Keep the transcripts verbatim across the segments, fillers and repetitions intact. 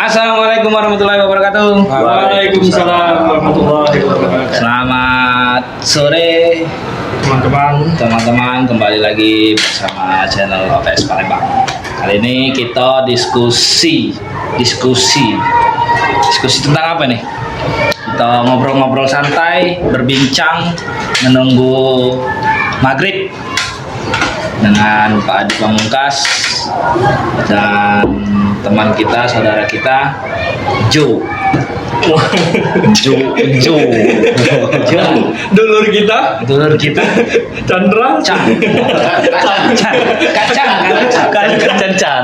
Assalamualaikum warahmatullahi wabarakatuh. Waalaikumsalam warahmatullahi wabarakatuh. Selamat sore, teman-teman. Teman-teman, kembali lagi bersama channel O T S Palembang. Kali ini kita diskusi, diskusi, diskusi tentang apa nih? Kita ngobrol-ngobrol santai, berbincang, menunggu maghrib dengan Pak Adi Pamungkas dan teman kita, saudara kita, Jo. Jo, Jo. Jo. Dulur kita. Dulur kita. Chandra. Chan. Chan. Chan. Kacang. Kacang. Kacang.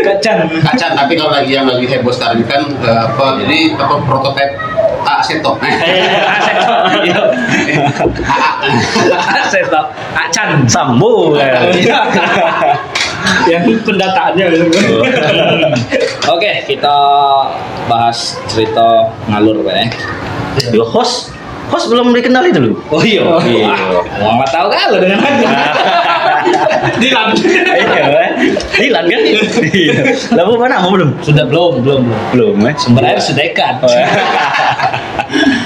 Kacang. Kacang. Tapi kalau lagi yang lagi heboh sekarang kan, eh, apa, jadi apa, prototipe A Seto. Eh, A Seto. Iya. A Seto. Acan. Sambo. Iya. Yang pendataannya. Oke, kita bahas cerita ngalur, Pak, ya. Yo, host, host belum dikenali dulu. Oh iya. Iya. Wah, wong lah tahu kalau dengan aku. Dilan. Iya, eh. Dilan kan? Iya. Lah, apa nama belum? Sudah belum, belum, belum. Belum, eh? Sumber air sudah ikan. Oh, ya.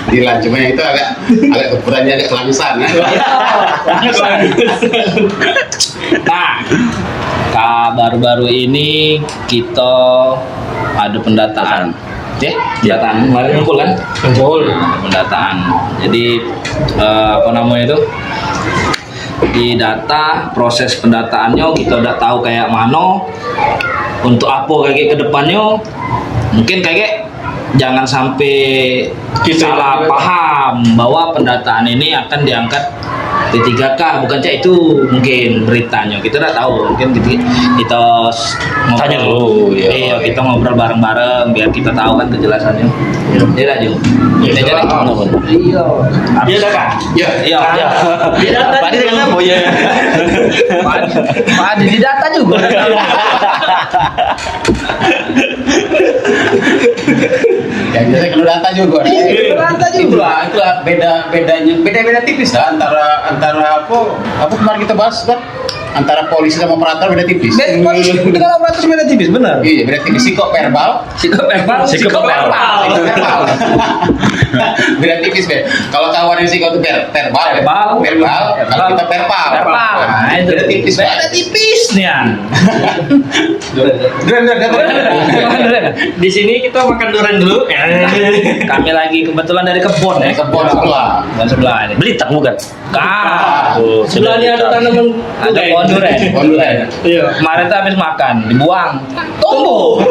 Dilan, cuma itu agak, agak ukurannya agak kelangsan, eh. Nah, ka-, baru-baru ini kita ada pendataan. Oke, pendataan. Kemarin ngumpul kan? Ngumpul. Nah, pendataan. Jadi, eh, apa namanya itu? Di data, proses pendataannya kita dak tahu kayak mano, untuk apa kayak ke depannya. Mungkin kayak jangan sampai salah paham bahwa pendataan ini akan diangkat P tiga K, bukan cak itu mungkin beritanya. Kita dak tahu, mungkin kita, kita s-, ngobrol. Tanya dulu, ya. Iya, kita ngobrol bareng-bareng biar kita tahu kan kejelasannya. Iya. Iya dak, Jo? Iya, jadi. Iya. Iya dah, Kak? Iya. Iya. Iya. Di data. Tadi juga dengan apa? Iya. Pak Adi, Pak Adi, di data juga. Yang jelas kena data juga. Iya, kena data juga. Itulah, itulah beda, bedanya, beda-beda tipis lah antara, antara apa, apa kemarin kita bahas kan? Antara polisi sama operator beda tipis. Be-, polisi dengan operator beda tipis, benar. Iya, beda tipis. Sikok verbal. Sikok verbal. Sikok verbal. Sikok verbal. Beda tipis, Be. Kalau kawan yang sikok itu ver-, verbal, ya? Verbal. Verbal. Kalau kita verbal. Verbal. Nah, itu. Beda tipis, Pak. Beda tipis nian. Duren, duren, duren. Di sini kita makan duren dulu. Kami lagi kebetulan dari kebun, ya. Kebun sebelah. Kebun sebelah ini. Belitang bukan? Ah, tuh, sebelah ni ada tanaman, ada pohon duren. Pohon duren. Iya. Kemarin tuh habis makan, dibuang. Tumbuh.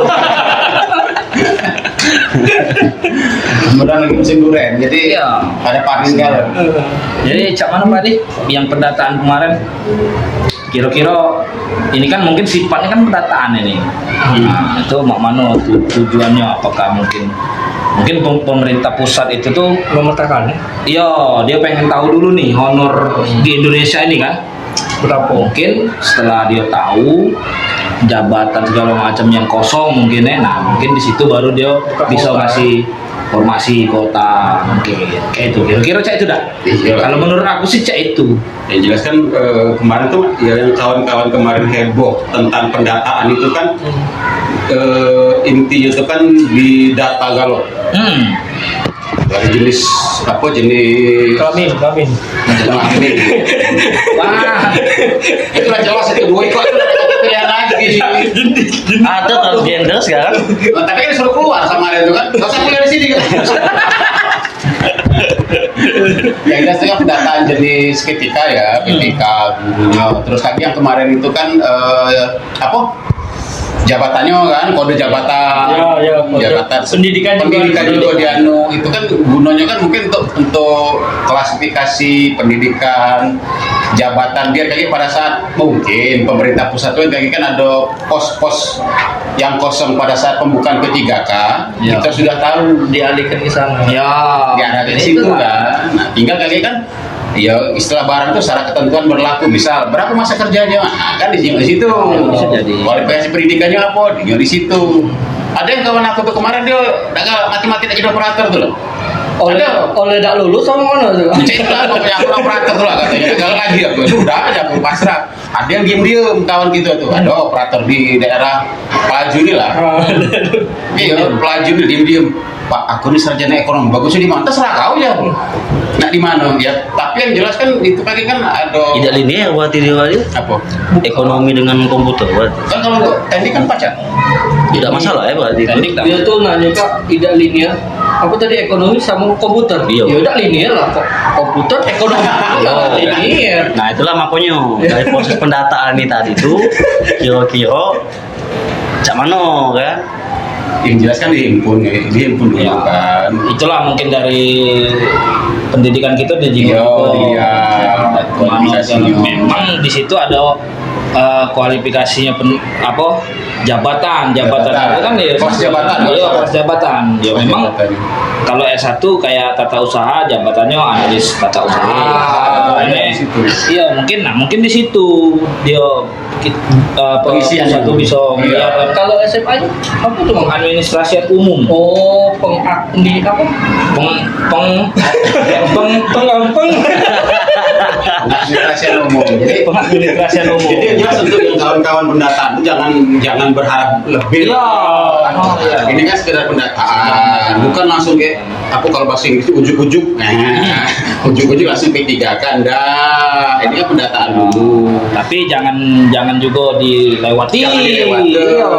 Kemudian lagi musim duren, jadi iya, pada panen kan. Jadi, cak mana, Pak Adi? Yang pendataan kemarin, kira-kira ini kan mungkin sifatnya kan pendataan ini. Hmm. Nah, itu mak mano tu-, tujuannya, apakah mungkin, mungkin pem-, pemerintah pusat itu tuh memetakan, ya? Iya, dia pengen tahu dulu nih honor di Indonesia ini kan. Berapa? Mungkin setelah dia tahu jabatan segala macam yang kosong mungkin ya, nah mungkin di situ baru dia bisa ngasih formasi kota mungkin. Kayak itu, kira-kira cak itu dah. Iya. Kalau menurut aku sih cak itu. Yang jelas kan, eh, kemarin tuh ya yang kawan-kawan kemarin heboh tentang pendataan itu kan, eh, intinya itu kan di data galo. Hmm. Dari jenis apa, jenis kelamin, kelamin. Kelamin. Wah, itu lah jelas itu dua ekor itu udah kagak pilihan lagi. Ada transgender sekarang. Nah, tapi kan disuruh keluar sama dia itu kan. Gak usah kuliah di sini kan. Yang jelas itu kan pendataan jenis P T K ya, P T K gurunya. Terus lagi yang kemarin itu kan, eh, apa? Jabatannya kan, kode jabatan. Ya, ya, kode. Jabatan. Pendidikan juga. Pendidikan juga dianu. Itu kan gunanya kan mungkin untuk, untuk klasifikasi pendidikan, jabatan, biar kagak pada saat mungkin pemerintah pusat tuh kagak kan ada pos-pos yang kosong pada saat pembukaan P tiga K, ya, kita sudah tahu. Dialihkan ke sana. Ya. Diarahkan ke situ kan. Nah, tinggal kagak kan, ya, istilah barang tuh syarat ketentuan berlaku. Misal, berapa masa kerjanya? Nah, kan di situ. Bisa jadi. Kualifikasi pendidikannya apa? Di situ. Ada yang kawan aku tuh kemarin dia dah mati-mati nak jadi operator tuh loh. Oleh, oleh dak lulus sama mana tu? Cerita aku punya aku operator tu lah katanya. Gagal lagi aku. Sudah aja aku pasrah. Ada yang diem-diem kawan kita tu. Ada operator di daerah Pelaju ni lah. Iya, Pelaju ni diem-diem. Pak, aku ni sarjana ekonomi. Bagusnya di mana? Terserah kau aja. Nak di mana? Ya, tapi yang jelas kan itu tadi kan ada. Tidak linear berarti dia tadi. Apa? Ekonomi dengan komputer berarti. Kan kalau untuk teknik kan pacak. Tidak masalah ya berarti. Teknik tak. Dia tu nanya kak, tidak linear. Apa tadi, ekonomi sama komputer? Iya. Ya udah linear lah kok. Komputer, ekonomi. Iya. Linear. Nah, itulah makanya dari proses pendataan ini tadi tu kira-kira cak mana kan? Yang jelas kan dihimpun, dihimpun dulu. Ya. Kan. Itulah mungkin dari pendidikan kita di Jino. Iya, iya. Memang di situ ada eh, kualifikasinya pen, apa, jabatan, jabatan, jabatan itu kan ya, kelas jabatan, iya, kelas jabatan. Ya kelas memang jabatan. Kalau S satu kayak tata usaha, jabatannya analis tata usaha. Ah, iya, di situ. Iya, mungkin, nah, mungkin di situ dia kit- eh, apa, pengisian satu itu. Bisa. Iya. Iya, kan. Kalau S M A itu apa tuh, Bang? Administrasi umum. Oh, pengak di apa? Peng peng peng peng peng. Administrasi umum. Jadi, pengak administrasi umum. Jadi yang jelas untuk yang kawan-kawan pendataan itu jangan, jangan berharap lebih. Iya. Oh, iya. Ini kan sekedar pendataan, bukan langsung kayak apa kalau bahasa Inggris itu ujuk-ujuk. Nah, ujuk-ujuk langsung P tiga K kan dah. Ini kan pendataan dulu. Tapi jangan, jangan juga dilewati. Jangan dilewati. Iya.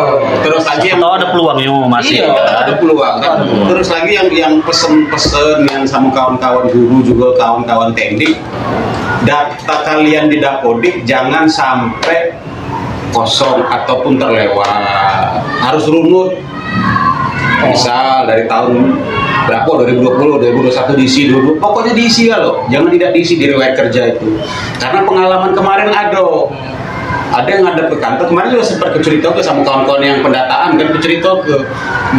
Terus lagi yang tahu ada peluangnya masih. Iya, ada peluang kan. Terus lagi yang, yang pesen-pesen yang sama kawan-kawan guru juga, kawan-kawan teknik, data kalian di Dapodik jangan sampai kosong ataupun terlewat. Harus runut. Misal dari tahun berapa, dua ribu dua puluh, dua ribu dua puluh satu diisi dulu. Pokoknya diisi lah loh. Jangan tidak diisi di riwayat kerja itu. Karena pengalaman kemarin ada. Ada yang ada ke kantor, kemarin juga sempat kecerita ke sama kawan-kawan yang pendataan kan, kecerita ke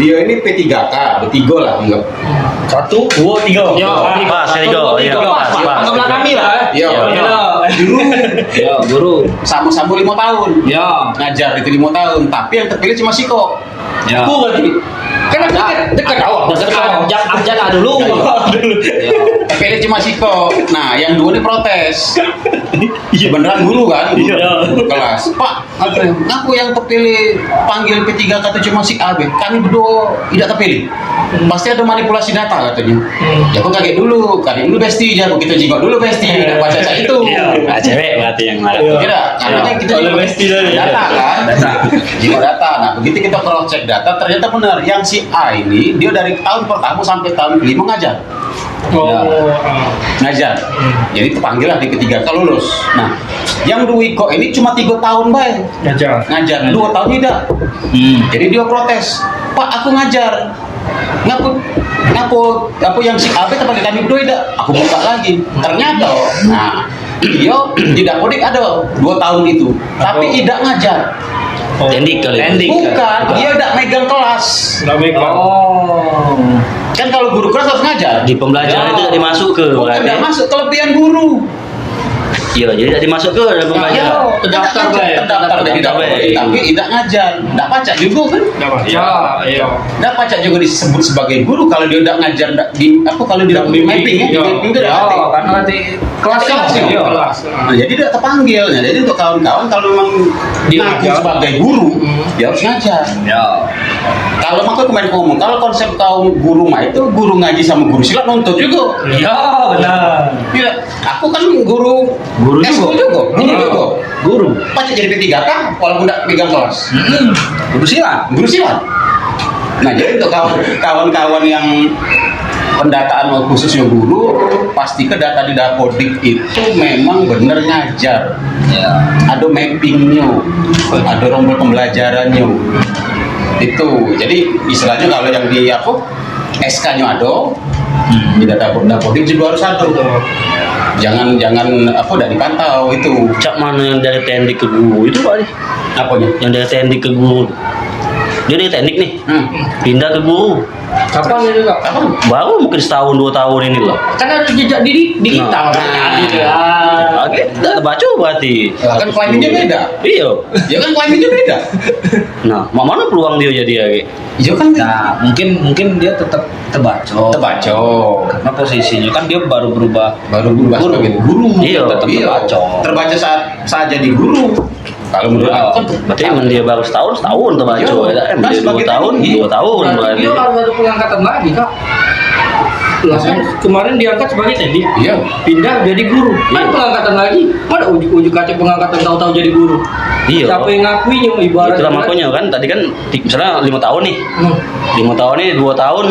dia ini P tiga K, bertiga lah anggap. Satu, dua, tiga. Ya, pas, tiga, ya, pas, pas, pas. Anggaplah kami lah, eh. Ya. Ya. Guru. Ya, guru. Sama-sama lima tahun. Ya. Ngajar itu lima tahun, tapi yang terpilih cuma sikok. Ya. Aku lagi. Kan aku dekat, dekat awak. Dekat awak. Abjad, abjad lah dulu. Ya. Pilih cuma sikok. Nah, yang dua ni protes. Iya. Beneran guru kan? Iya. Guru kelas. Pak, apa, ngaku yang terpilih panggil P tiga K tu cuma si A B. Kami berdua tidak terpilih. Pasti ada manipulasi data katanya. Hmm. Ya, aku kaget dulu. Kaget dulu besti je. Aku kita jingok dulu besti. Dah baca cak itu. Iya. Ah, cewek berarti yang marah. Tidak, karena kan kita kalau jingok besti tadi. Data kan? Data. Jingok data. Nah, begitu kita cross check data, ternyata benar. Yang si A ini, dia dari tahun pertama sampai tahun kelima ngajar. Oh, ya. Ah. Ngajar. Hmm. Jadi terpanggil lah di P tiga K lulus. Nah, yang dua ikok ini cuma tiga tahun bae. Ngajar. Ngajar. Dua tahun tidak. Hmm. Jadi dia protes, "Pak, aku ngajar. Ngaku, ngaku, ngaku yang si A B tempat kami berdua tidak. Aku buka lagi." Ternyata, nah, dia tidak mudik ada dua tahun itu, tapi tidak ngajar. Oh. Tendik kali. Tendik. Bukan, dia tidak megang kelas. Tidak megang. Oh. Kan kalau guru kelas harus ngajar. Di pembelajaran itu tidak dimasuk ke. Bukan, tidak masuk, kelebihan guru. Iya, jadi tidak dimasuk ke dalam pembelajaran. Iya, terdaftar, terdaftar, terdaftar, tapi tidak ngajar. Tidak pacak juga kan? Tidak pacak. Ya, iya. Tidak pacak juga disebut sebagai guru kalau dia tidak ngajar, tidak di apa, kalau dia tidak mapping, ya, di mapping itu tidak ada. Karena nanti kelasnya. Kelasnya. Iya, kelas. Nah, jadi tidak terpanggil. Nah, jadi untuk kawan-kawan kalau memang ngaku sebagai guru, dia harus ngajar. Ya. Kalau makanya kemarin aku ngomong, kalau konsep kaum guru mah itu guru ngaji sama guru silat nuntut juga. Ya, benar. Iya, aku kan guru. Guru juga. Guru juga. Guru. Pacak jadi P tiga K walaupun tidak pegang kelas. Hmm. Guru silat. Guru silat. Nah, jadi untuk kawan- kawan-kawan yang pendataan khususnya guru, pasti ke data di Dapodik itu memang benar ngajar. Ya. Ada mappingnya, ada rombel pembelajarannya. Itu. Jadi istilahnya kalau yang di apa, S K-nya ada, di data Dapodik juga harus ada. Jangan, jangan apa, tidak dipantau itu. Cak mana yang dari T N D ke guru itu, Pak? Apanya? Yang dari T N D ke guru. Dia dari teknik nih. Hmm. Pindah ke guru. Kapan itu, Kak? Kapan? Baru mungkin setahun, dua tahun ini lah. Kan harus jejak diri digital. Nah. Jadi, ah. Oke, tak terbaca berarti. Lah, kan kliennya beda. Iya. Ya kan kliennya beda. Nah, mak mana peluang dia jadi lagi? Iya kan. Nah, mungkin, mungkin dia tetap terbaca. Terbaca. Karena posisinya kan dia baru berubah. Baru berubah sebagai guru. Iya. Tetap terbaca. Terbaca saat, saat jadi guru. Kalau menurut aku kan berarti men dia baru setahun, setahun terbaca. Iya. Ya, eh, men dia dua tahun, dua tahun berarti. Berarti dia harus ada pengangkatan lagi, Kak. Lah, kan kemarin diangkat sebagai teknik. Iya. Pindah jadi guru. Kan pengangkatan lagi. Mana ujuk-ujuk kata pengangkatan tahu-tahu jadi guru? Iya. Siapa yang ngakuinya ibaratnya? Itulah makanya kan tadi kan ti- misalnya lima tahun nih. Hmm. Lima tahun nih, dua tahun,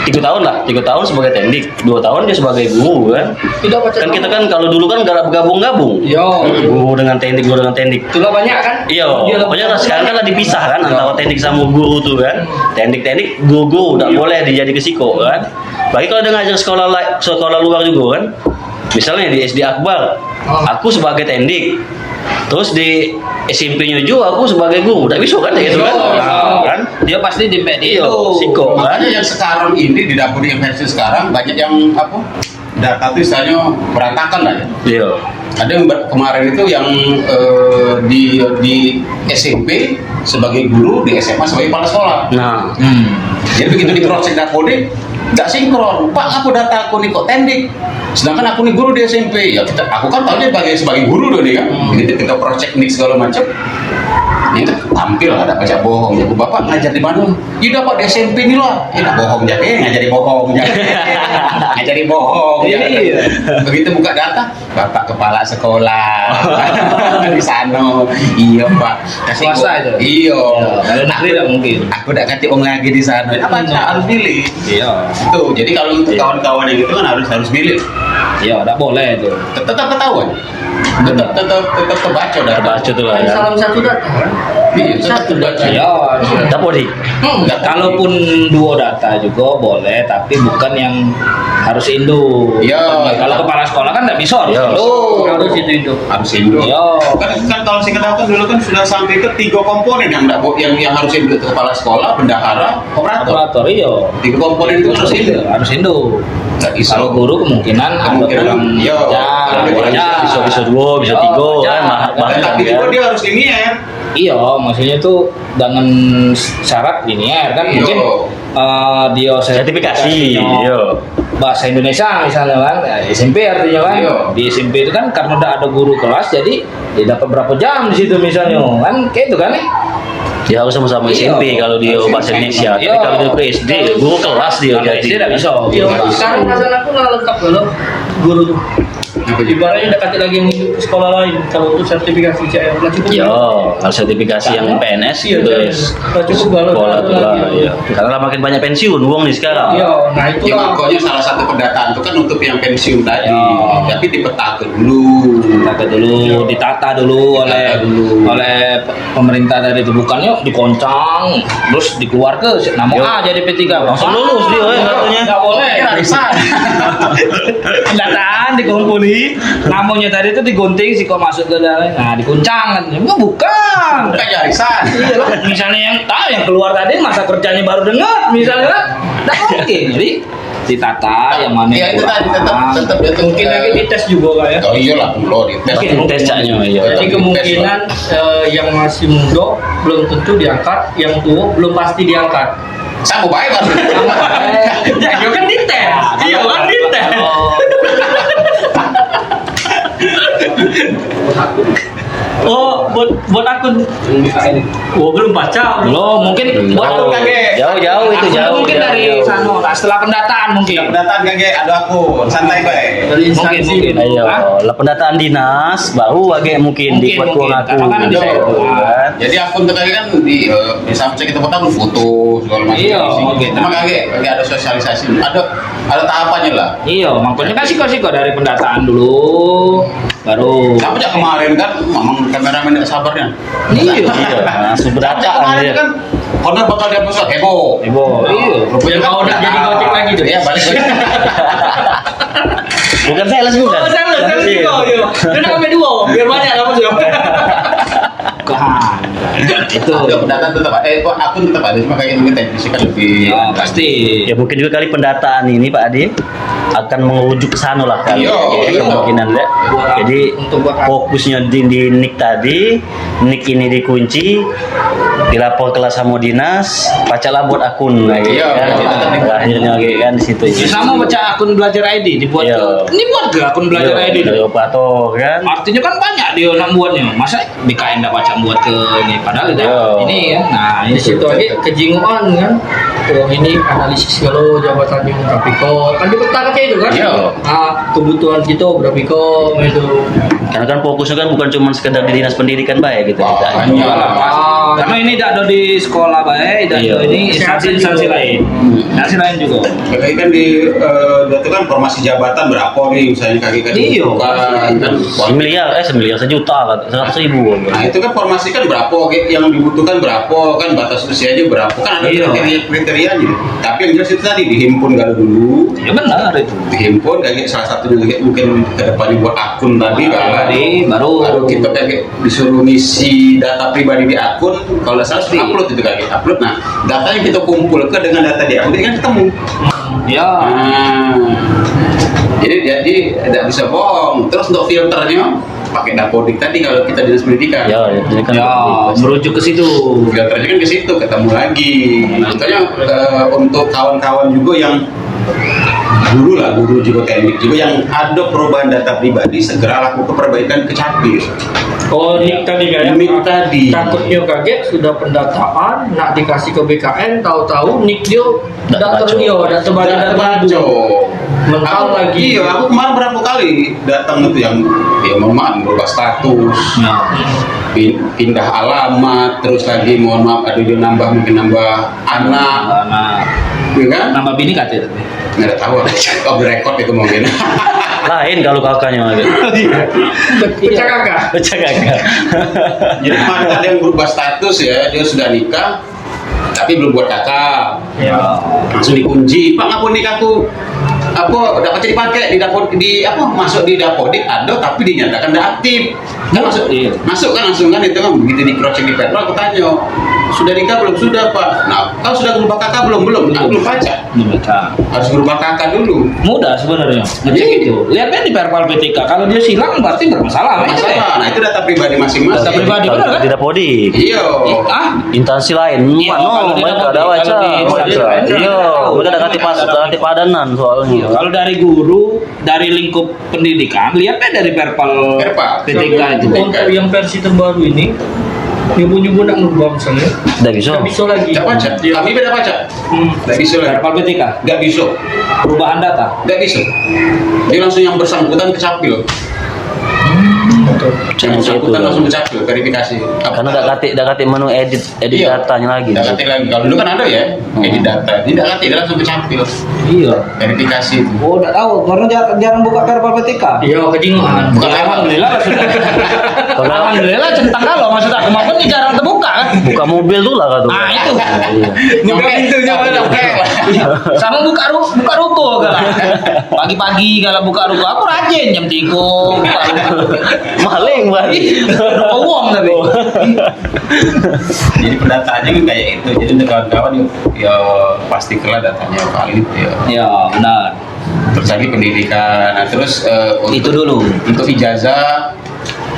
tiga tahun lah, tiga tahun sebagai teknik, dua tahun dia sebagai guru kan. Kan kita kan kalau dulu kan gak bergabung-gabung. Yo. Guru dengan teknik, guru dengan teknik. Itulah banyak kan? Iya, banyak lah. Sekarang kan lah dipisah kan antara teknik sama guru tuh kan. Teknik-teknik guru-guru tak boleh dijadi ke siko kan. Bagi kalau dia ngajar sekolah lai- sekolah luar juga kan. Misalnya di S D Akbar, aku sebagai teknik. Terus di S M P-nya juga aku sebagai guru. Tak bisa kan gitu kan? Nah, kan? Dia pasti di P D itu. Siko kan. Makanya yang sekarang ini di dapur yang versi sekarang banyak yang apa? Data tuh istilahnya berantakan lah ya. Iya. Ada yang ber- kemarin itu yang eh, di di S M P sebagai guru, di S M A sebagai kepala sekolah. Nah. Hmm. Jadi begitu di cross check dapodik, nggak sinkron. Pak, aku data aku nih kok tendik. Sedangkan aku nih guru di S M P. Ya kita, aku kan tahunya sebagai sebagai guru tuh nih kan. Hmm. Begitu kita cross check nih segala macam. Ini tampil ada pajak bohong. Ya, Bapak ngajar di mana? Ya dapat di S M P ni lah. Eh, nak bohong je. Eh, ngajari bohong je. Ngajari bohong je. Iya. Begitu buka data, Bapak kepala sekolah. Di sana. Iya, Pak. Kasih swasta itu? Iya. Ya, kalau negeri tak mungkin. Aku tak kati wong lagi di sana. Apa harus pilih? Iya. Tuh, jadi kalau untuk kawan-kawan yang itu kan harus harus pilih. Iya, tak boleh itu. Tetap ketahuan. Tetap tetap tetap terbaca dah. Terbaca tuh lah ya. Salah satu data kan? Iya, tetap terbaca. Ya, tak boleh. Hmm. Kalaupun duo data juga boleh, tapi bukan yang harus induk. Ya. Kalau kepala sekolah kan tak bisa harus induk. Harus itu induk. Harus induk. Ya. Kan, kan kalau saya ketahui kan dulu kan sudah sampai ke tiga komponen yang ndak bo- yang yang harus induk, kepala sekolah, bendahara, operator. Operator, iya. Tiga komponen itu harus induk. Harus induk. Kalau guru kemungkinan ada kurang ajar, bisa, bisa dua, bisa tiga kan, bahkan. Tapi juga dia harus ini ya. Iya, maksudnya tuh dengan syarat gini ya kan, mungkin eh, dia sertifikasi bahasa Indonesia misalnya kan, ya, S M P artinya kan. Di S M P itu kan karena udah ada guru kelas, jadi dia dapat berapa jam di situ misalnya kan, kayak itu kan ya. Ya harus sama-sama S M P kalau dia bahasa Indonesia. Tapi kalau dia ke S D, guru kelas dia jadi. S D tak bisa. Iya, sekarang perasaan aku lah lengkap kalau guru tuh. Ibaratnya udah kate lagi yang ke sekolah lain kalau untuk sertifikasi C R lah cukup. Yo, kalau sertifikasi yang P N S itu lah cukup kalau sekolah tuh lah, iya. Karena lah makin banyak pensiun wong nih sekarang. Iya, nah itu. Ya, makanya salah satu pendataan itu kan untuk yang pensiun tadi. Tapi dipetakan dulu. Ditata dulu, ditata dulu oleh oleh pemerintah tadi itu, bukannya dikoncang terus dikeluar ke nama A jadi P tiga. Langsung lulus dia, eh, katanya. Nggak boleh. Pendataan dikumpuli, namanya tadi itu digunting sih kok masuk ke dalam. Nah, dikuncang kan. Enggak, bukan. Bukan arisan. Iya lah. Misalnya yang tahu yang keluar tadi masa kerjanya baru dengar, misalnya kan. Nggak mungkin. Jadi ditata yang mana yang itu kurang. Tadi tetap tetap dia tuh, mungkin lagi dites juga, Kak, ya. Oh iyalah, perlu dites. Mungkin dites caknya, iya. Jadi kemungkinan eh, yang masih muda belum tentu diangkat, yang tua belum pasti diangkat. Sama baik kan? Ya, iya kan dites. Iya kan dites. Oh, buat buat akun. Oh, belum baca. Belum, mungkin buat akun kagek. Jauh-jauh itu, jauh. Mungkin dari sana, nah, setelah pendataan mungkin. Pendataan kagek, ada akun, santai bae. Dari instansi. Ayo, lah pendataan dinas, baru agak mungkin dibuat kurang akun. Karena kan di saya. Jadi akun tuh kagek kan di eh, di Samsung kita foto segala macam. Iya, oke. Cuma kagek, kagek ada sosialisasi. Ada ada tahapannya lah. Iya, makanya kan siko-siko dari pendataan dulu. Baru. Tapi jak kemarin kan, memang kameramen tidak sabarnya. Iya. Iya, langsung berdataan kemarin dia. Kan, Honda bakal dia besar, heboh. Heboh, iya. Rupanya kau udah jadi gojek lagi tuh. Iya, balik. Bukan sales, bukan. Oh, sales, sales juga, iya. Dia nak ambil dua, biar banyak dapat juga. Nah, itu. Ada pendataan tetap ada, eh, kok akun tetap ada, cuma kayaknya mungkin teknisnya kan lebih. Ya, pasti. Ya, mungkin juga kali pendataan ini, Pak Adi, akan mengerujuk ke sana lah kali. Iya, ya, iya. Kemungkinan, ya. Buat Jadi, untuk buat fokusnya di, di nick tadi, nick ini dikunci, dilapor ke sama dinas, pacak lah buat akun lagi, Iya, kan? Iya. Akhirnya lagi kan di situ. Sama macam akun Belajar I D dibuat Iya. ke, ini buat ke akun Belajar Iya, I D? Dari operator, kan? Artinya kan banyak dia nak buatnya. Masa B K N dak pacak buat ke ini, padahal dah Yo. ini ya. Nah, di situ lagi kejingoan kan. Wong ini analisis kalau jabatannya tapi kok kan dia peta kaca itu kan. Yo. Ah, kebutuhan kita berapa kok itu. Karena kan fokusnya kan bukan cuma sekedar di dinas pendidikan baik gitu. Banyak. Ah. Karena ini dak ada di sekolah baik, dak Iya. ada ini instansi, instansi lain. Instansi lain juga. Kaki kan di eh, dia tuh kan formasi jabatan berapa nih misalnya kaki kan Iya. bukan kan Semiliar, eh semiliar sejuta kan, seratus ribu. Nah, itu kan formasi kan berapa, kayak yang dibutuhkan berapa, kan batas usianya berapa, kan ada Iya. kriteria kriterianya. Tapi yang jelas itu tadi dihimpun kalau dulu, Ya benar itu. dihimpun kayak salah satunya lagi mungkin ke depannya buat akun tadi Nah, kan. tadi baru Baru kita kayak disuruh ngisi data pribadi di akun, kalau nggak salah Pasti. upload itu kayak upload. Nah, data yang kita kumpulkan dengan data di akun ini kan ketemu. Ya. Nah, jadi jadi tidak bisa bohong. Terus untuk filternya pakai Dapodik tadi kalau kita dinas pendidikan. Ya, ya, ini kan Ya, merujuk ke situ. Filternya kan ke situ, ketemu lagi. Makanya eh, untuk kawan-kawan juga yang guru lah, guru juga teknik juga yang ada perubahan data pribadi segera lakukan perbaikan ke capil. Oh, nick tadi kan? Nick tadi. Takutnya kaget sudah pendataan, nak dikasih ke B K N, tahu-tahu nick dia Dak dak terbaca. Terlihat, dak terbaca, Dak dak terbaca. terbaca. Mental Aku, lagi. Iya, aku kemarin berapa kali datang itu yang, ya mohon maaf, berubah status, Nah. pin- pindah alamat, terus lagi mohon maaf ada dia nambah, mungkin nambah anak, Nah, ya kan? Nambah bini kate tapi. Nggak ada tahu, off the record itu mungkin. Lain kalau kakaknya lagi. Pecah kakak. Pecah kakak. Jadi kemarin ada yang berubah status ya, dia sudah nikah, tapi belum buat kakak. Ya. Langsung dikunci, "Pak, ngapa nikahku apa dak pacak dipakai di dapur, di apa, masuk di Dapodik ada tapi dinyatakan dak aktif." Kan masuk, Iya. masuk kan langsung kan itu kan begitu di cross check di Perpal, aku tanya, "Sudah nikah belum?" "Sudah, Pak." "Nah, kau sudah berubah kakak belum?" "Belum." "Aku belum baca." Belum baca. Harus berubah kakak dulu. Mudah sebenarnya. Ngecek Iya. itu. Lihat kan di Perpal P T K. Kalau dia silang berarti bermasalah. Nah, itu Masalah. deh. Nah, itu data pribadi masing-masing. Data pribadi, Kalau benar kan? Di Dapodik. Iya. Ah? Instansi lain. Iya, Mana? kalau di Mereka Dapodik, ada baca. kalau di instansi Baca. lain, Iya, mereka dah kata pas, dah kata padanan soalnya. Iya, kalau dari guru, dari lingkup pendidikan, lihat deh dari Perpal Perpal. P T K itu. Untuk yang versi terbaru ini, nyebut-nyebut nak merubah misalnya. Dah bisa. Dah bisa lagi. Dah baca. Iya. Kami beda baca. Hmm. Dah bisa lagi. Perpal P T K. Dah bisa. Perubahan data. Dah bisa. Dia langsung yang bersangkutan ke capil. Hmm, betul. Yang bersangkutan Itu. langsung ke capil, verifikasi. Karena dah katik, dah katik menu edit, edit Iya. datanya lagi. Dah katik lagi. Kalau dulu kan ada ya, Hmm. edit data. Ini dah katik, dia langsung ke capil. Iya. Verifikasi itu. Oh, dak tahu karena jar- jarang buka Perpal P T K. Iya, kejingan. Buka Perpal. Alhamdulillah lah sudah. Kalau Alhamdulillah centang kalau maksud aku maupun ni jarang terbuka kan. Buka mobil tu lah kata. Ah, itu. Iya. Buka pintunya mana? Buka. Sama buka ru- buka ruko kan. Pagi-pagi kalau buka ruko aku rajin jam tiga buka ruko. Maling, Bang. Ih, ruko wong tapi. Jadi pendataannya kan kayak itu. Jadi untuk kawan-kawan ya pasti kelar datanya valid ya. Ya, benar. Terus lagi pendidikan. Nah, terus eh, untuk, Itu dulu. untuk ijazah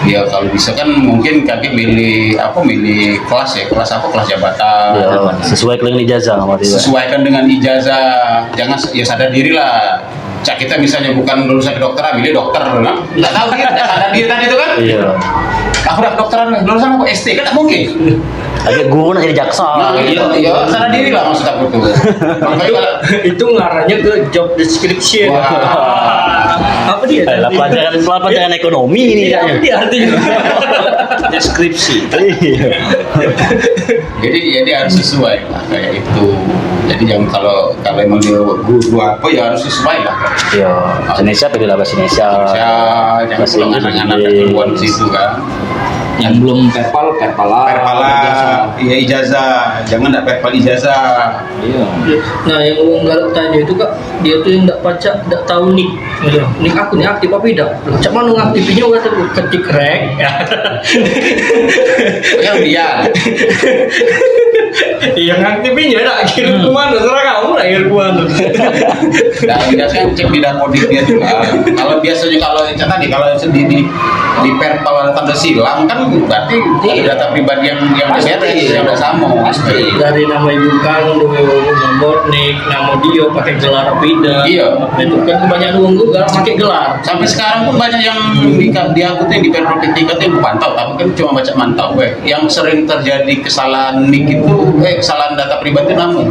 ya kalau bisa kan mungkin kaki milih apa milih kelas ya, kelas apa, kelas jabatan. Ya, sesuai dengan ijazah sama dia. Sesuaikan dengan ijazah, jangan se- ya sadar diri lah. Cak kita misalnya bukan lulusan kedokteran, milih dokter, nah. Nggak tahu dia, nggak sadar diri tadi itu kan? Iya. Aku udah kedokteran, lulusan aku S T, kan tak mungkin. Agak guru nak jadi jaksa. Nah, gitu, iya, sadar diri lah maksud aku tuh. Makanya Itu, kalau itu ngarahnya ke job description. Wah. Apa dia? Eh, lah, pelajaran, lah, pelajaran ekonomi ni. Iya, apa dia artinya? Deskripsi. Iya. Jadi, jadi harus sesuai lah kayak itu. Jadi jangan kalau kalau emang dia guru apa ya harus sesuai lah. Iya, bahasa Indonesia pilihlah bahasa Indonesia. Indonesia, jangan Bahasa pulang Inggris anak-anak pilih. keluar di situ kan. Yang belum perpal, perpal lah. Perpal lah, iya, ijazah. Jangan ndak perpal ijazah. Iya. Nah, yang wong galak tanyo itu, Kak, dia tuh yang ndak pacak, ndak tahu nik. Iya. Nik aku nih aktif apa idak? Cak mano ngaktifinyo, kata aku, ketik rek. Yang dia. Iya, ngaktifinyo dak kira ke mano, serah kamu lah kira ke mano. Nah, biasanya cek di dapodik dia juga. Kalau biasanya, kalau cak tadi, kalau di, di, di perpal ada tanda silang kan berarti ada data pribadi yang, yang beres, yang udah sama. Pasti. Dari nama ibu kandung, nomor nik, nama dia, pakai gelar apa idak. Iya. Itu kan banyak wong juga pakai gelar. Sampai sekarang pun banyak yang di, di aku tuh yang di Pemprov P tiga tuh yang pantau, tapi kan cuma baca mantau, weh. Yang sering terjadi kesalahan nik itu, eh, kesalahan data pribadi itu nama.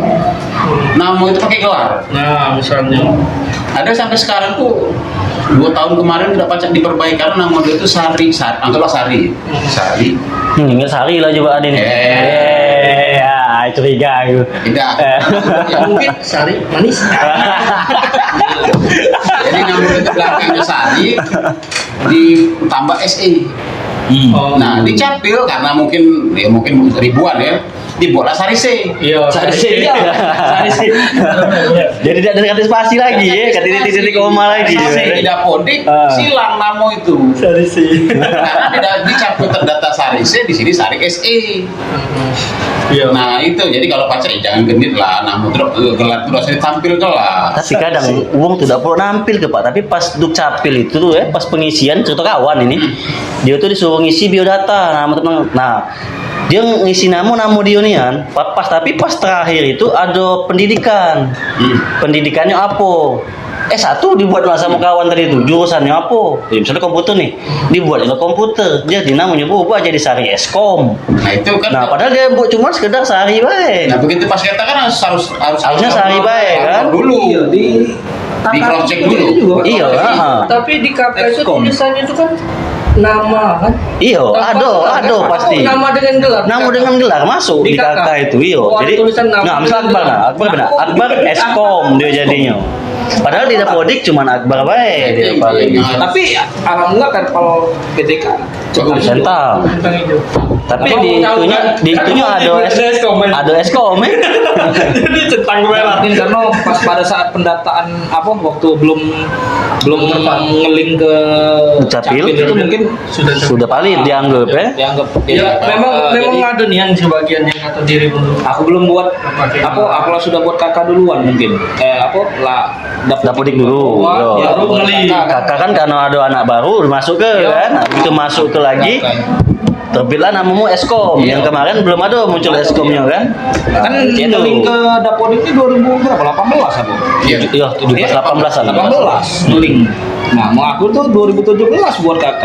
Nama itu pakai gelar. Nah, misalnya. Ada sampai sekarang tuh, dua tahun kemarin tidak pacak diperbaiki karena nama dia itu Sari, Sari, anggaplah Sari. Sari. Hmm, ingat Sari lah juga ada nih. Eh. Eh, ya, curiga aku. Tidak. Eh. Ya, mungkin Sari manis. Jadi nama dia itu belakangnya Sari, ditambah S E. Hmm. Oh. Nah, di Capil karena mungkin, ya mungkin ribuan ya, dibuatlah Sari C. Iya, Sari C. Iya. Sari C. Jadi tidak ada kata spasi lagi ya, kata titik-titik koma lagi. Sari C, ya. Tidak podik, ah, silang nama itu. Sari C. Karena tidak dicabut terdata Sari C, di sini Sari S E. Iya. Nah, itu jadi kalau pacak, eh, jangan genit lah, nama terus, eh, gelar terus, eh, tampil ke lah. Tapi kadang wong tu dak perlu nampil ke, Pak, tapi pas Dukcapil itu tuh ya, pas pengisian, cerita kawan ini, hmm, dia tuh disuruh ngisi biodata, nama teman. Nah, dia ngisi nama, nama dia nian, pa-, pas, tapi pas terakhir itu ada pendidikan. Hmm. Pendidikannya apa? S satu dibuat lah sama kawan tadi tu, jurusannya apa? Ya, misalnya komputer nih, dibuat lah komputer. Jadi namanya berubah jadi Sari Eskom. Nah, itu kan. Nah, padahal dia buat cuma sekedar Sari bae. Nah, begitu pas kita kan harus, harus, harus harusnya Sari bae, kan? Dulu. Iya, di Di cross check dulu. Iya, heeh. Tapi di K K itu tulisannya itu kan nama, kan? Iya, ada, ada pasti. Nama dengan gelar. Nama dengan gelar masuk di K K itu, iya. Oh, ada tulisan nama. Nah, misal Akbar, nah, Akbar benar. Akbar Eskom dia jadinya. Padahal di Dapodik cuman Akbar bae dia paling. Tapi alhamdulillah kan kalau P T K centang. Tapi di itunya, di itunya ada es, ada Eskom, eh. Jadi centang merah. Mungkin karena pas pada saat pendataan apa, waktu belum, belum ngeling ke Capil. Capil itu mungkin sudah, sudah valid dianggap, eh. Dianggap. Ya, memang, eh, memang jadi ada nih yang sebagian yang kata diri belum. Aku belum buat apa, aku lah sudah buat K K duluan mungkin. Eh, apa lah Dapodik dulu, yo. Baru ngeling. K K kan karena ada anak baru masuk ke, kan? Nah, itu masuk ke lagi. Terbitlah namamu Eskom. Yang kemarin belum ada muncul Eskomnya, kan? Kan ngeling ke Dapodik ini dua ribu berapa? Delapan belas apa? Iya. Iya, tujuh belas, delapan belas an. Delapan belas ngeling. Nah, mau aku tuh dua ribu tujuh belas buat K K.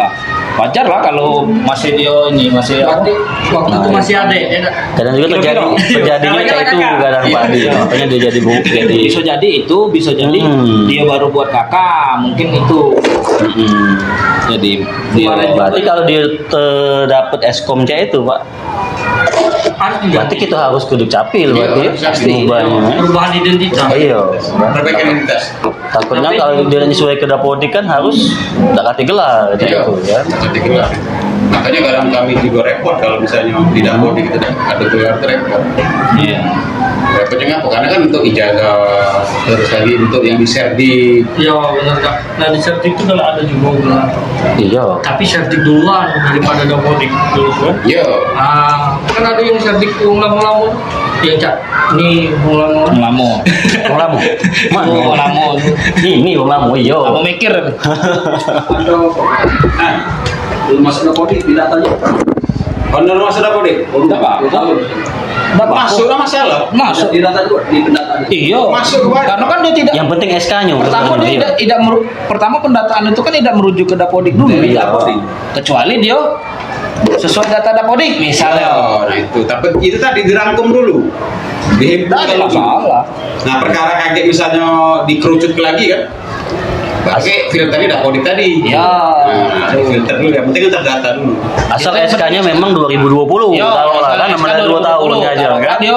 Wajar lah kalau masih dia ini, masih apa? Berarti waktu itu masih adek, ya, Kak? Kadang juga terjadi, terjadinya kayak itu kadang, Pak. Iya. Makanya dia jadi bu-, jadi. Bisa jadi itu, bisa jadi dia baru buat K K, mungkin itu. Hmm. Jadi dia. Berarti kalau dia te-, dapet Eskom kayak itu, Pak. Harus diganti. Berarti kita harus kudu capil, berarti. Iya, harus capil. Perubahan identitas. Iya. Perbaikan identitas. Takutnya kalau dia nyesuai ke Dapodik kan harus dak kate gelar gitu, kan. Dak kate gelar. Makanya kadang kami juga repot kalau misalnya di Dapodik kita dak ada gelar, repot. Iya. Repotnya ngapa? Karena kan untuk ijazah, terus lagi untuk yang di Serdi. Iya, benar, Kak. Nah, di Serdi itu kalau ada juga gelar. Iya. Tapi Serdi duluan daripada Dapodik dulu, kan? Iya. Ah, kan ada yang Serdi wong lama-lama. Yang cak ni wong lama. Wong lama. Wong lama. Mana? Wong lama. Ni, ni wong lama, iya. Apa mikir? Ada apa? Ah, belum masuk Dapodik, pindah tadi. Honor masuk Dapodik? Belum dapat. Belum tahu. Masuk lah masalah. Masuk. Di pendataan. Iya. Masuk, Pak. Karena kan dia tidak. Yang penting S K-nya. Pertama dia tidak, tidak meru-, pertama pendataan itu kan tidak merujuk ke Dapodik dulu. Iya. Kecuali dia sesuai data Dapodik, misalnya. Oh, nah itu. Tapi itu tadi dirangkum dulu. Dihimpun. Tidak ada masalah. Nah, perkara kaget misalnya dikerucut lagi kan? Pakai filter ini Dapodik tadi. Ya. Nah, filter dulu, yang penting kan terdata dulu. Asal S K-nya memang dua ribu dua puluh, ya, tahu lah, kan, namanya dua tahun aja, kan? Dia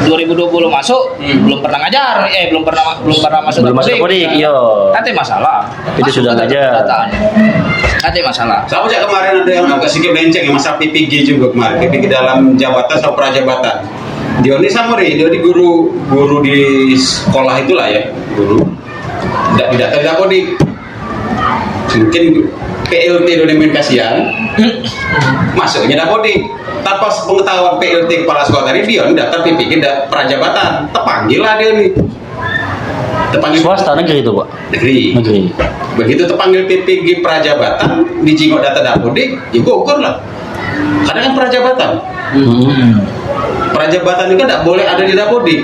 dua ribu dua puluh masuk, belum pernah ngajar, eh, belum pernah, belum pernah masuk Dapodik. Belum masuk Dapodik, iya. Kan tidak masalah. Tapi dia sudah ngajar. Ada masalah. Sama cak kemarin ada yang agak sedikit melenceng, masalah P P G juga kemarin. P P G dalam jabatan sama prajabatan. Dia ini sama, Ri. Dia ini guru, guru di sekolah itulah ya, guru. Tidak, tidak terdaftar di, mungkin P L T Doni Main Kasihan. Masuknya Dapodik. Tanpa sepengetahuan P L T kepala sekolah tadi, dia ini daftar P P G da-, prajabatan. Terpanggil lah dia ini. Terpanggil. Swasta, negeri itu, Pak? Negeri. Negeri. Begitu terpanggil P P G prajabatan, dijingok data Dapodik, ya gugur lah. Karena kan prajabatan. Hmm. Prajabatan itu kan tidak boleh ada di Dapodik.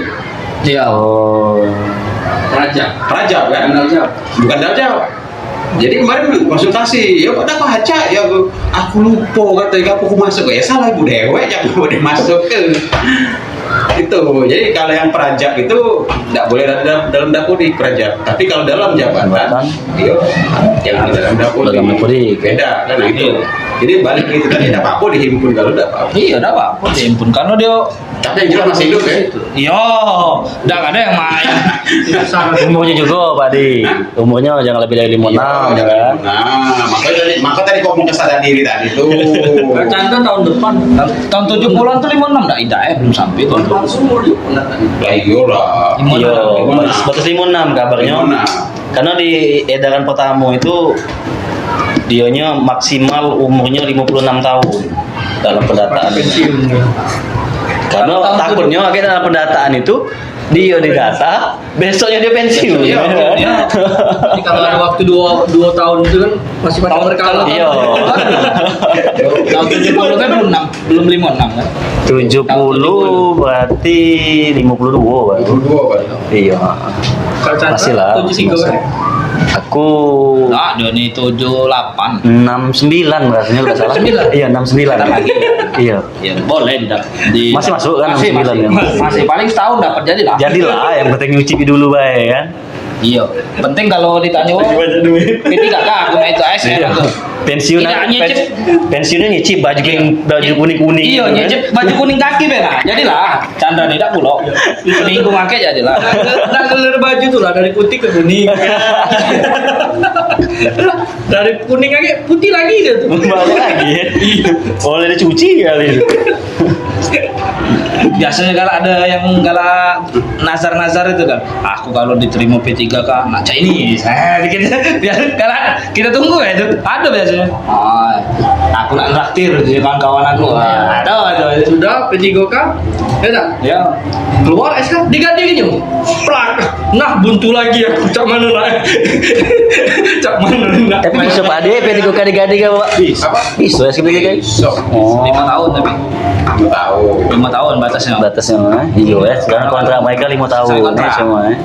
Iya. Oh. Praja. Praja, kan? Bukan Daljab. Bukan Daljab. Jadi kemarin konsultasi, ya kok dah baca ya, aku lupa kata, apa aku masuk, ya salah ibu dewek, jangan boleh masuk ke. Itu. Jadi kalau yang prajab itu tidak boleh ada dalam, dalam Dapodik prajab. Tapi kalau dalam jabatan, jabatan, dia jangan dalam Dapodik. Dalam Dapodik. Beda kan itu. Iya. Jadi balik ke itu tadi, tidak apa-apa dihimpun kalau tidak apa-apa. Iya, tidak apa-apa dihimpun. Karena dia. Tapi yang jelas masih hidup ya. Iya, tidak ada yang main. Umurnya juga, Pak Di. Umurnya jangan lebih dari lima enam, iya, jangan kan? Lima enam. Makanya tadi, maka tadi kau mau kesadaran diri tadi tuh. Chandra tahun depan, tahun tujuh puluhan tuh lima enam, dah, dah, eh, belum sampai tahun depan. Lah, iya lah. Lima enam. Iya, batas, batas lima enam kabarnya. Lima enam. Karena di edaran pertama itu, dianya maksimal umurnya lima puluh enam tahun dalam pendataan. Pensiun. Karena tahun takutnya, akhirnya dalam pendataan itu, dia didata, besoknya dia pensiun. Iya, iya. Jadi kalau ada waktu dua, dua tahun itu kan masih pada berkalah. Iya. Tahun tujuh puluh kan belum enam, belum lima enam kan? Tujuh puluh berarti lima puluh dua, Bang. Lima puluh dua, Bang. Iya. Kalau Chandra, masih lah, tujuh tiga, masih. Kan? Aku. Nah, dia ni tujuh lapan. Enam sembilan rasanya, kalau salah. Sembilan? Iya, enam sembilan. Sebentar lagi. Iya. Ya, boleh di, di. Masih masuk kan, masih, enam sembilan masih, ya? Masih. Paling setahun dapat, jadilah. Jadilah, yang penting nyuci dulu bae kan. Iya. Penting kalau ditanya, banyak duit. P tiga K aku naik itu S M. Iya. Aku. Pensiun. Tidak, nyicip. Pensiunnya nyicip baju kuning, baju kuning-kuning. Iya, gitu kan? Nyicip baju kuning kaki be lah. Jadilah, Chandra ni dak pulo. Seminggu make jadilah. Nak geler baju tu lah, dari putih ke kuning. Dari kuning lagi, putih lagi dia tu. Balik lagi ya? Iya. Boleh dicuci kali itu. Biasanya kalau ada yang, kalau nazar-nazar itu kan, "Aku kalau diterima P tiga K, nak cak ini." Saya bikin, biar kalau kita tunggu ya itu. Ada biasanya. "Ah, aku nak traktir di kawan-kawan aku." Ah, ada, ada. Sudah P tiga K, ya tak? Ya. Keluar S K, digadingnyo. Plak. Nah, buntu lagi aku. Cak mano nak? Cak mano nak? Tapi bisa pade P tiga K digading, Pak? Bisa. Apa? Bisa, S K P T K. Bisa. Oh. Lima tahun tapi. Lima tahun. Lima tahun batasnya. Batasnya, eh? Iya, eh. Sekarang kontrak mereka lima tahun, eh, semua, eh.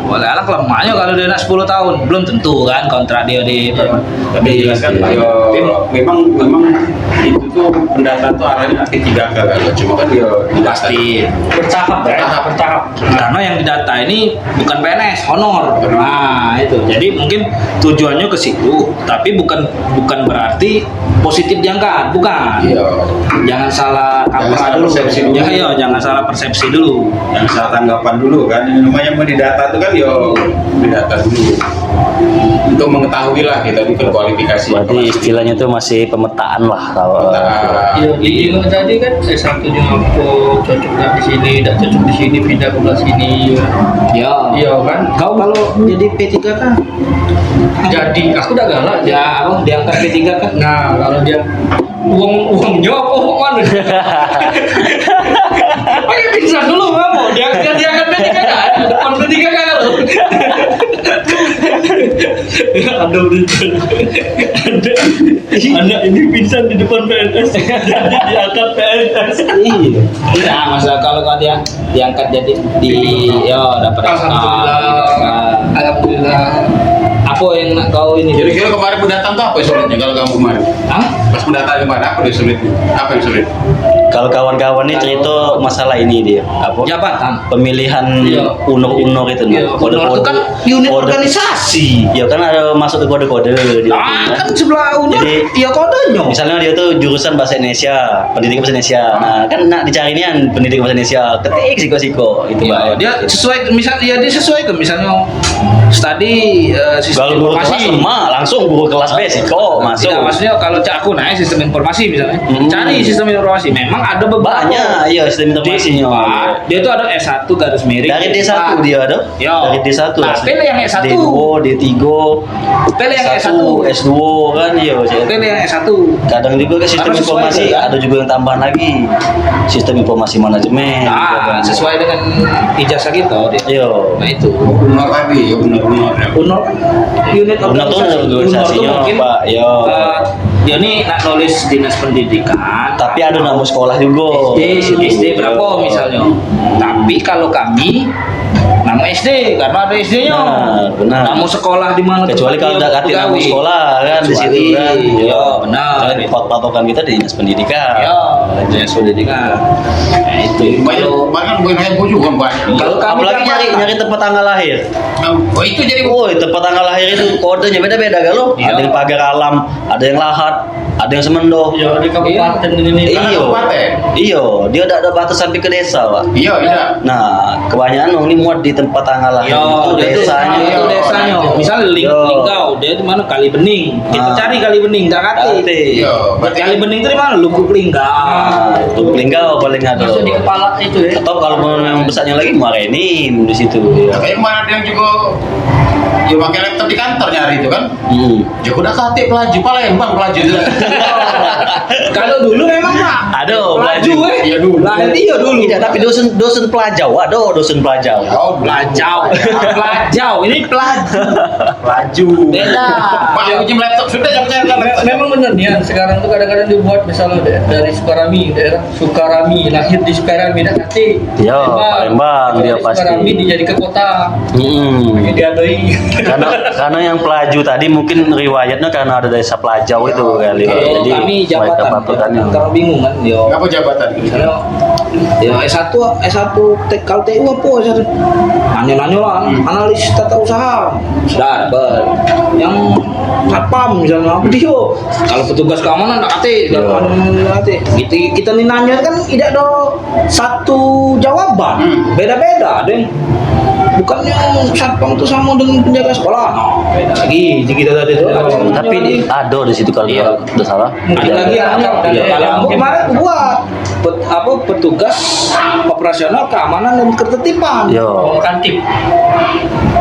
Boleh lah, kelamaknyo kalau dia nak sepuluh tahun, belum tentu kan kontrak dia di. Iya. Tapi jelas kan, yo, memang, memang itu tuh pendataan tuh arahnya P tiga K kan, cuma kan yo pasti bertahap, ya? Bertahap. Bertahap. Karena yang didata ini bukan P N S, honor. Honor. Nah, itu. Jadi mungkin tujuannya ke situ, tapi bukan, bukan berarti positif diangkat, bukan. Iya. Jangan salah kaprah dulu. Jangan salah persepsi dulu. Ya, iya, jangan salah persepsi dulu. Jangan salah tanggapan dulu kan. Yang namanya mau didata tuh kan, yo, didata dulu. Untuk mengetahui lah kita ini kualifikasi. Berarti istilahnya tuh masih pemetaan lah kalau. Pemetaan. Iya, di Imo tadi kan S satu-nya apa, cocok nggak di sini, nggak cocok di sini, pindah ke belah sini. Ya. Iya kan? Kau kalau jadi P tiga K? Jadi, aku dah galak. Ya, apa, diangkat P tiga K? Nah, kalau dia uang, uangnya apa, uang mana? Pakai pingsan dulu, apa? Dia, dia, dia angkat P tiga K, depan P tiga K kalau. Ada berita. Ada. Anak ini pingsan di depan P N S. Jadi diangkat P N S. Iya. Nah, masa kalau kau dia diangkat jadi di, ya, dapat S K, alhamdulillah. Alhamdulillah. Apa yang nak kau ini? Kira-kira kemarin pendataan tuh apa sulitnya kalau kamu kemarin? Hah? Pas pendataan kemarin, apa dia sulitnya? Apa yang sulit? Kalau kawan-kawan ni cerita masalah ini dia, apa? Jabatan. Pemilihan unor-unor itu nah. Iya, unor itu kan unit organisasi. Iya kan ada masuk ke kode-kode dia. Nah, kan sebelah unor, jadi, ya kodenya. Misalnya dia tuh jurusan bahasa Indonesia, pendidikan bahasa Indonesia. Nah, kan nak dicari nian pendidikan bahasa Indonesia. Ketik siko-siko itu, iya, Pak. Dia sesuai, misal, ya dia sesuai ke misalnya tadi, eh, sistem informasi. Kalau guru kelas lemak, langsung guru kelas be siko masuk. Tidak, maksudnya kalau cak aku naik sistem informasi misalnya. Hmm. Cari sistem informasi. Memang ada beberapa. Banyak, iya, sistem informasinya. Dia tuh ada S satu garis miring. Dari D satu dia ada. Ya. Dari D satu. Nah, pilih yang S satu. D dua, D tiga. Pilih yang S satu. S dua kan, iya, Cek. Pilih yang S satu. Kadang juga kan sistem informasi, ada juga yang tambahan lagi. Sistem informasi manajemen, nah, gitu kan. Sesuai dengan ijazah kita, dia. Iya. Nah, itu. Unor tadi, ya, unor, unor. Unor kan unit organisasi. Unor tuh organisasinya, Pak, ya. Eh, dia ni nak nulis dinas pendidikan. Tapi ada nama sekolah juga. S D, S D berapa misalnya. Tapi kalau kami, nama S D, karena ada S D-nya. Nah, benar. Nama sekolah di mana. Kecuali kalau tidak kata nama sekolah kan di situ kan. Iya, benar. Kalau patokan kita di dinas pendidikan. Iya, dinas pendidikan. Nah, itu. Banyak, banyak bukan heboh juga, Pak. Kalau kami apalagi nyari, nyari tempat tanggal lahir. Oh, itu jadi. Woi, tempat tanggal lahir itu kodenya beda-beda kan lo. Iya. Ada yang pagar alam, ada yang lahat, ada yang semendo. Iya, di kabupaten ini. Iya. Kabupaten. Iya, dia dak ada batas sampai ke desa, Pak. Iya, iya. Nah, kebanyakan wong ni muat di tempat tanggal lahir itu desanya. Itu desanya. Misal Ling-, Linggau, dia di mana Kali Bening. Kita cari Kali Bening, dak kate. Iya, berarti Kali Bening itu di mana? Lubuk Linggau. Nah, Lubuk Linggau paling ada. Masuk di kepala itu ya. Atau kalau mau yang besarnya lagi, Muara Enim di situ. Tapi mana ada yang juga, ya, pakai laptop di kantor nyari itu kan? Hmm. Ya, udah kate Pelaju, Palembang Pelaju itu. Kalau dulu memang, Pak. Aduh, Pelaju, eh. Iya, dulu. Lah, iya dulu. Tidak, tapi dosen, dosen Pelajau, ada dosen Pelajau. Oh, Pelajau. Pelajau. Ini Pelaju. Pelaju. Beda. Pak, pinjam laptop sudah, jangan cari laptop. Memang bener nian, sekarang tuh kadang-kadang dibuat misalnya da-, dari Sukarami, daerah Sukarami, lahir di Sukarami, dah kate. Yo, Palembang dia pasti. Sukarami dijadi ke kota. Mm-mm. Jadi diadoi. Karena, karena yang Pelaju tadi mungkin riwayatnya karena ada desa Pelajau itu kali. Kalau jadi kami mereka jabatan, patokannya. Kalau bingung kan, yo. Apa jabatan? Misalnya, ya, S satu, S satu, T-, kalau T U apa, S satu? Nanya-nanya lah, hmm, analis tata usaha. Sudah, ber-, yang satpam misalnya, apa dia? Kalau petugas keamanan, nak kate, kalau anu, nak kate. Gitu, kita ni nanya kan tidak ada satu jawaban. Hmm. Beda-beda, deh. Bukannya satpam itu sama dengan penjaga sekolah. Nah, beda lagi. Jadi kita tadi tu. Tapi ada di situ kalau tidak salah. Mungkin lagi ada. Iya. Kalau aku kemarin buat pet-, apa, petugas operasional keamanan dan ketertiban. Yo. Oh, Kantip.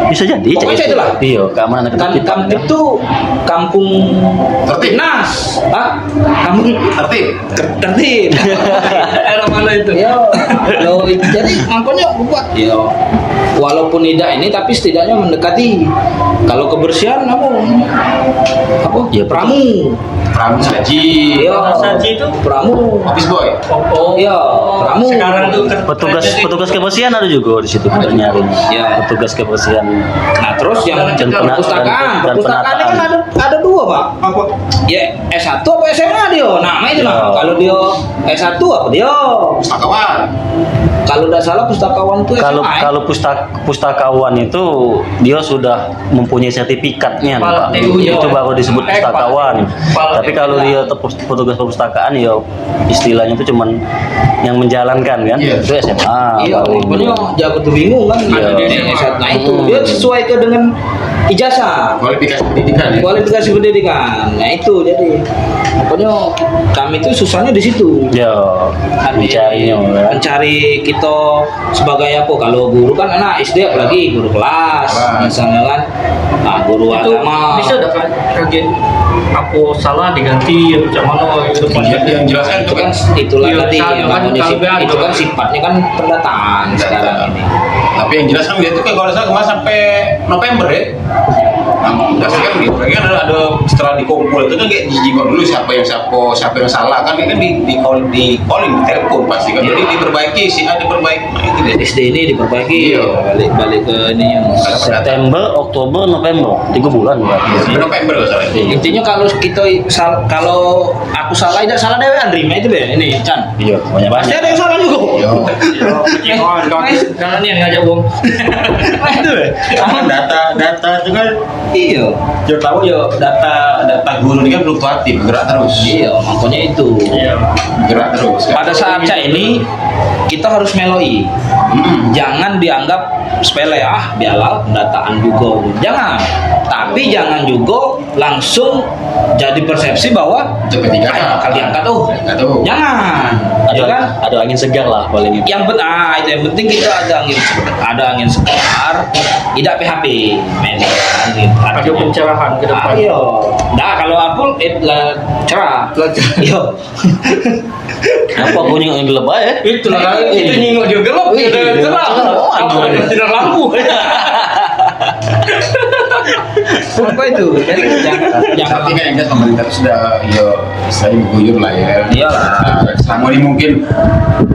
Bisa jadi. Pokoknya itulah. Iya, keamanan dan ketertiban. Kan-, Kantip itu kampung tertib. Nas. Hah? Kampung tertib. Ter-, tertib. Daerah mana itu? Yo. Lo, jadi makanya buat. Yo. Walaupun tidak ini, tapi setidaknya mendekati. Kalau kebersihan apa? Apa? Ya, pramu. Pramu saji. Iya. Saji itu? Pramu. Office boy. Oh, oh. Iya, pramu. Sekarang tuh ker-, petugas, petugas kebersihan ada juga di situ nyari. Iya. Petugas kebersihan. Nah, terus yang dan pena-, perpustakaan. Dan, dan perpustakaan kan penataan. Ada, ada dua, Pak. Apa? Ya, S satu apa S M A dia? Nah, itu lah. Iya. Kalau dia S satu apa dia? Pustakawan. Kalau tidak salah pustakawan tuh kalau, S M A, ya? Kalau pustak-, pustakawan itu dia sudah mempunyai sertifikatnya, Pak. Itu baru disebut pustakawan. Tapi kalau dia te-, pus-, petugas perpustakaan, ya istilahnya itu cuman yang menjalankan kan. Iya. Itu S M A. Iya, pokoknya jago tuh bingung kan. Iya. Ada di S M A. Nah, itu dia sesuai ke dengan ijazah. Kualifikasi pendidikan, ya? Kualifikasi pendidikan. Nah, itu jadi. Pokoknya kami tuh susahnya di situ. Ya, mencarinya, ya. Mencari kita sebagai apa? Kalau guru kan anak S D apalagi guru kelas, misalnya kan. Nah, guru agama. Itu bisa dah kan, kaget apa salah diganti, apa macam mana, itu pasti. Yang jelas kan itu kan itulah tadi yang namanya sifat, itu kan sifatnya kan pendataan sekarang ini. Tapi yang jelas kan dia tuh kan kalau nggak salah kemarin sampai November ya. Nah, pasti kan gitu. Kan ada, ada setelah dikumpul itu kan kayak jijik dulu siapa yang siapa, siapa yang salah kan, ini kan di, di call, di calling, di telepon pasti kan. Jadi diperbaiki, si A diperbaiki. Nah, itu S D ini diperbaiki, iya, balik, balik ke ini yang September, Oktober, November, tiga bulan berarti. November kalau salah. Intinya kalau kita sal-, kalau aku salah, tidak salah dewe, Andri, itu be, ini Chan. Iya, banyak, pasti banyak. Ada yang salah juga. Iya. Iya. Jangan yang ngajak wong. Itu be. Data, data itu kan. Iya. Yo tahu yo, data, data guru ini kan fluktuatif, gerak terus. Iya, makanya itu. Iya. Gerak terus. Pada saat cak ini kita harus meloi. Hmm. Jangan dianggap sepele, ah, biarlah pendataan juga. Jangan. Tapi jangan juga langsung jadi persepsi bahwa itu P tiga K, ah, bakal diangkat tuh. Diangkat tuh. Jangan. Ada, ya kan? Ada angin segar lah paling itu. Yang pen-, ah, itu yang penting kita ada angin, ada angin segar, tidak P H P. Men, ada pencerahan ke depan. Ah, iya. Nah, kalau aku, eh, lah, cerah. Lah, cerah. Iya. Apa aku nyengok yang gelap aja? Itulah, itu nyengok dia gelap, iya, dia terang. Oh, apa ada sinar lampu? Apa itu? Jadi, jangan, jangan. Tapi kan yang jelas pemerintah itu sudah, ya, istilahnya guyur lah ya. Iyalah. Nah, selama ini mungkin,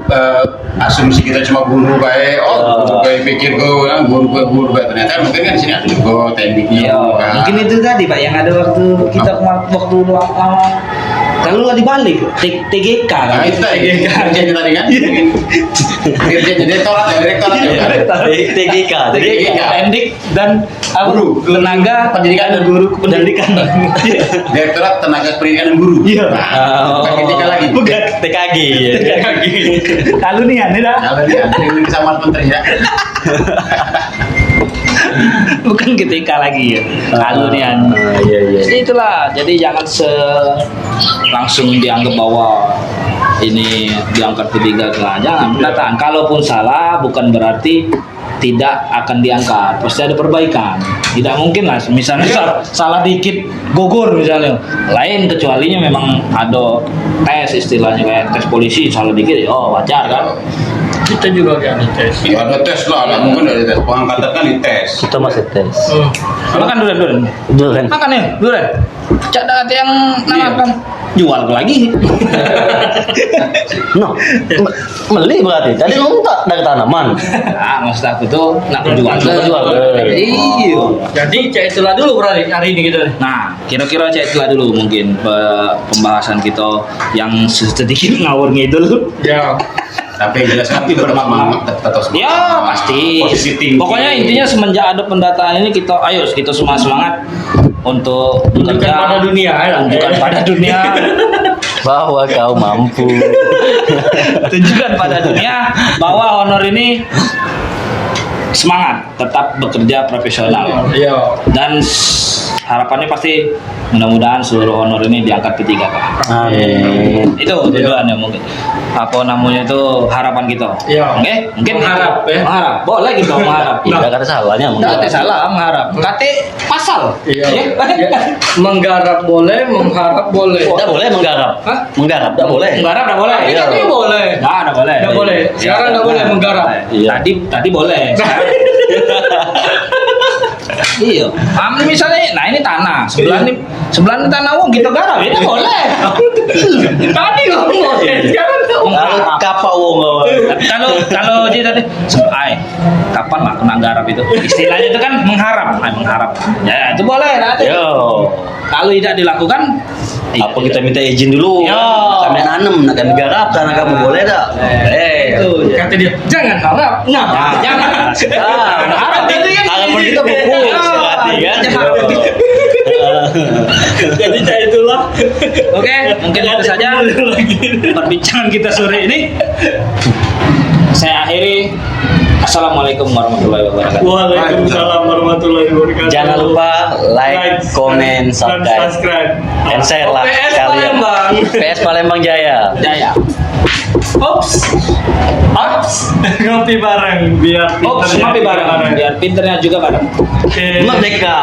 eh, asumsi kita cuma guru baik, oh, guru baik pikir ke, ah, guru baik, guru baik. Ternyata mungkin kan di sini ada juga tekniknya. Iya, kan. Mungkin itu tadi, Pak, yang ada waktu kita kemar-, waktu lama. Kalau lah dibalik, T-, T G K kan? Nah, itu tadi. T G K. Kerja tadi kan? Kerja direktorat, direktorat. Iya. T G K. T G K. Teknik dan apa? Guru. Tenaga pendidikan dan guru kependidikan. Direktorat Tenaga Pendidikan dan Guru. Iya. Nah, bukan T K lagi. Bukan. T K G, ya. T K G. Kalau nih aneh dah. Kalau nih aneh, ini sama menteri ya. Bukan G T K lagi ya. Kalau nih aneh. Ah, iya, iya. Jadi itulah. Jadi jangan se-, langsung dianggap bahwa ini diangkat P tiga K. Jangan. Pendataan. Kalaupun salah, bukan berarti tidak akan diangkat, pasti ada perbaikan. Tidak mungkin lah, misalnya sal-, salah dikit gugur misalnya. Lain kecualinya memang ada tes, istilahnya kayak tes polisi, salah dikit, oh, wajar kan? Kita juga ada tes. Ya, ada tes lah, lah, mungkin ada tes. Pengangkatan kan dites. Kita masih tes. Hmm. Makan durian, durian. Durian. Makan ya, durian. Cak dak ada yang nawarkan. Jual ke lagi. No, me-, meli berarti. Tadi minta dari tanaman. Ah, maksud aku tuh nak jual. Nak jual. Iyo. Jadi cak itulah dulu berarti hari ini kita. Nah, kira-kira cak itulah dulu mungkin pe-, pembahasan kita yang sedikit ngawur ngidul. Ya. Tapi yang jelas kan kita tetap semangat, tetap semangat. Ya, pasti. Positive thinking. Pokoknya intinya semenjak ada pendataan ini kita, ayo kita semua semangat untuk bekerja. Tunjukkan pada dunia, ya. Tunjukkan pada dunia. Bahwa kau mampu. Tunjukkan pada dunia bahwa Honor ini semangat, tetap bekerja profesional. Iya. Dan s-, harapannya pasti mudah-mudahan seluruh Honor ini diangkat P tiga K. Amin. Itu tujuannya mungkin. Apa namanya itu, harapan kita. Iya. Oke? Mungkin mengharap, ya. Mengharap. Boleh kita mengharap. Nah. Tidak ada salahnya mengharap. Tidak ada salah mengharap. Kate pasal. Iya. Ya? Iya. Menggarap boleh, mengharap boleh. Tidak boleh menggarap. Hah? Menggarap tidak boleh. Menggarap tidak boleh. Iya. Kita tuh boleh. Tidak, tidak boleh. Tidak boleh. Iya. Sekarang tidak boleh menggarap. Iya. Tadi, tadi boleh. Iya. Am, misalnya, nah ini tanah, sebelah ini, sebelah ini tanah wong kita garap, itu boleh. Tadi ngomong, sekarang tak. Kalau kapak wong. Kalau, kalau dia tadi, "Ai, kapan lah aku nak garap itu?" Istilahnya itu kan mengharap, ai, mengharap. Ya, itu boleh, nah, itu. Yo. Kalau tidak dilakukan, apa kita minta izin dulu? Yo. Kami nanem, nak kami garap, tanah kamu boleh tak? Eh, itu. Kata dia, "Jangan harap." Nah, jangan. Ah, harap itu yang harap itu buku, hati kan? Jadi, ya itulah. Oke, mungkin itu saja perbincangan kita sore ini. Saya akhiri. Assalamualaikum warahmatullahi wabarakatuh. Waalaikumsalam warahmatullahi wabarakatuh. Jangan lupa like, comment, subscribe. And share lah sekalian. P S Palembang. P S Palembang Jaya. Jaya. Ups. Ups. Ngopi bareng biar pinternya juga bareng. Biar pinternya juga bareng. Oke. Merdeka.